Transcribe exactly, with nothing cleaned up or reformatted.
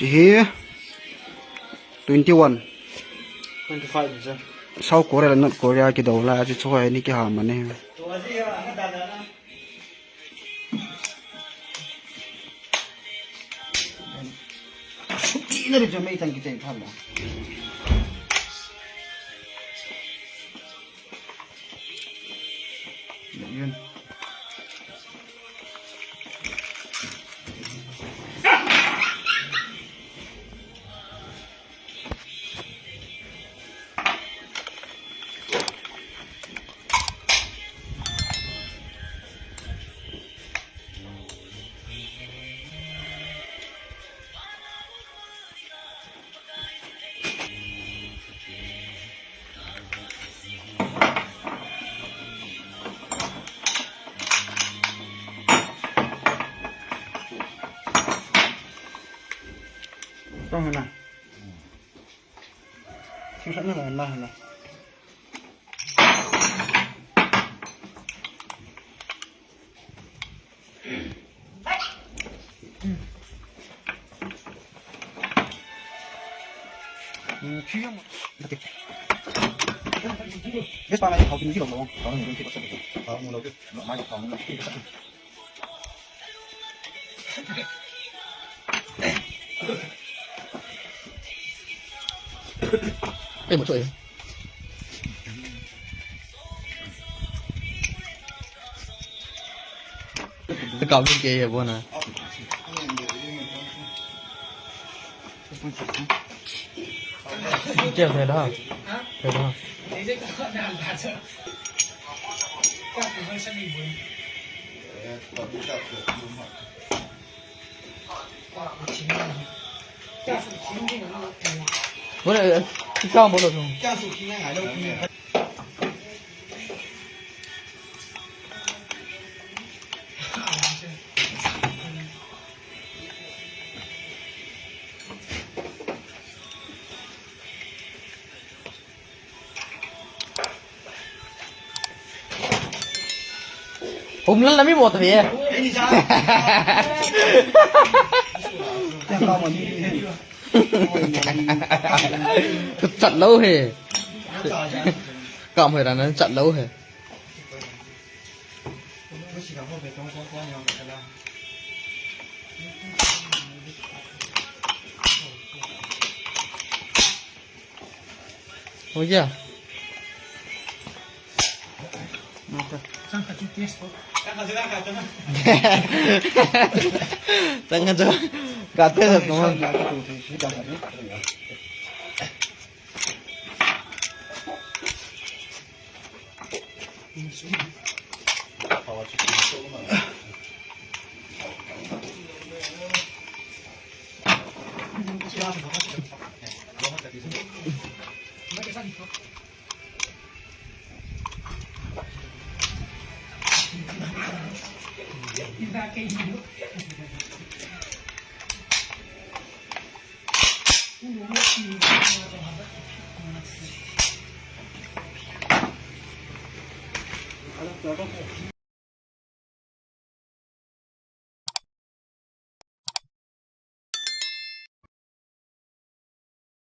ꯆꯍꯤ twenty one꯫ Twenty five, sir꯫ South Korea ꯂ North Korea ꯀꯩꯗꯧ ꯂꯥꯛꯑꯁꯤ ꯁꯣꯏ ꯍꯥꯏꯅꯤ ꯀꯌꯥ ꯍꯥꯃꯅꯤ꯫ ꯁꯨꯛꯊꯤꯅ ꯔꯤꯖꯨꯃꯦ ꯏꯊꯟ ꯈꯤꯇꯪ ꯊꯝꯃꯣ꯫ Tong na. Sing sa na na na. Ê, một chuỗi. Tôi cắm lên kia buồn à. Kêu thế đó. Thế đó. Bố này, cái con bố lột rồi. Hôm lắm là mới một thì. ꯆꯠꯂꯧꯍꯦ꯫ ꯀꯥꯝ ꯍꯩꯔꯥ ꯅꯪ ꯆꯠꯂꯧꯍꯦ꯫ हो गया? चंगा जो काटे तुम।